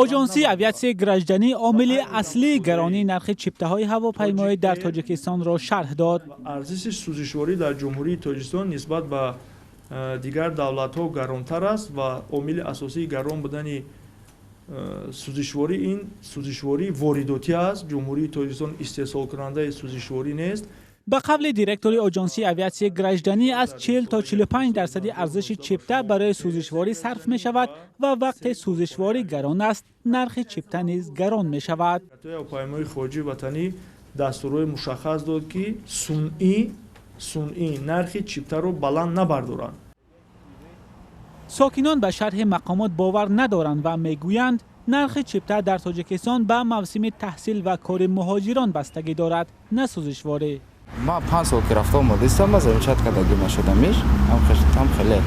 Оҷонсии авиатсияи гражданӣ омили аслии гаронии нархи чиптаҳои ҳавопаймоӣ дар Тоҷикистонро шарҳ дод. Арзиши сӯзишворӣ дар Ҷумҳурии Тоҷикистон нисбат ба дигар давлатҳо гаронтар аст ва омили асосии гарон будани сӯзишворӣ ин сӯзишвории воридотӣ аст. Ҷумҳурии Тоҷикистон истеҳсолкунандаи сӯзишворӣ нест. Ба қавли директори Оҷонсии авиатсияи гражданӣ, аз 40 то 45 дарсади арзиши чипта барои сӯзишворӣ сарф мешавад ва вақте сӯзишворӣ гарон аст, нархи чипта низ гарон мешавад. Ҳавопаймои хориҷии ватанӣ дастурҳои мушаххас дод, ки сунъӣ нархи чиптаро баланд набардоранд. Сокинон ба шарҳи мақомот бовар надоранд ва мегӯянд, нархи чипта дар Тоҷикистон ба мавсими таҳсил ва кори муҳоҷирон бастагӣ дорад, на сӯзишворӣ. Ман 5 сол ки рафта омадистам, аз замечать кардагӣ нашудамиш. Ҳам хеле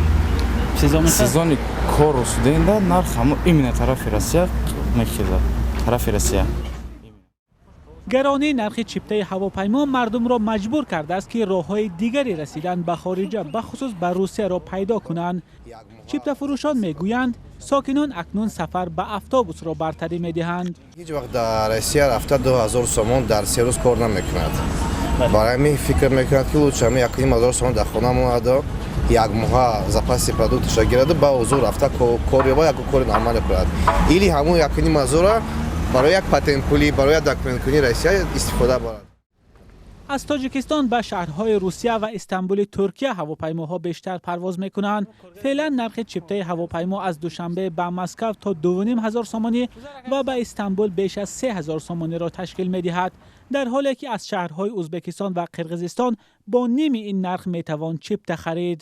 сезони кору студента нарх ҳамо именно тарафи Россия мехезад, тарафи Россия. Гаронии нархи чиптаи ҳавопаймо мардумро маҷбур кардааст, ки роҳҳои дигари расидан ба хориҷа, бахусус ба Русияро пайдо кунанд. Чиптафурӯшон мегӯянд, сокинон акнун сафар ба автобусро бартарӣ медиҳанд. Ҳеҷ вақт дар Россия рафта 2000 сомон дар 3 рӯз кор намекунад. Барои ҳамин фикр мекунад, ки лучше ҳамин 1500 сомон дар хона монада, як моҳа запаси продукташа гираду, ба ҳузур рафта кор ёба, яку кори нормале кунад или ҳамун 1500-ра барои як патентпулӣ, барои як документкунии Россия истифода барад. Аз Тоҷикистон ба шаҳрҳои Русия ва Истанбули Туркия ҳавопаймоҳо бештар парвоз мекунанд. Феълан нархи чиптаи ҳавопаймо аз Душанбе ба Москав то 2500 сомонӣ ва ба Истанбул беш аз 3000 сомониро ташкил медиҳад, дар ҳоле ки аз шаҳрҳои Ӯзбекистон ва Қирғизистон бо ними ин нарх метавон чипта харид.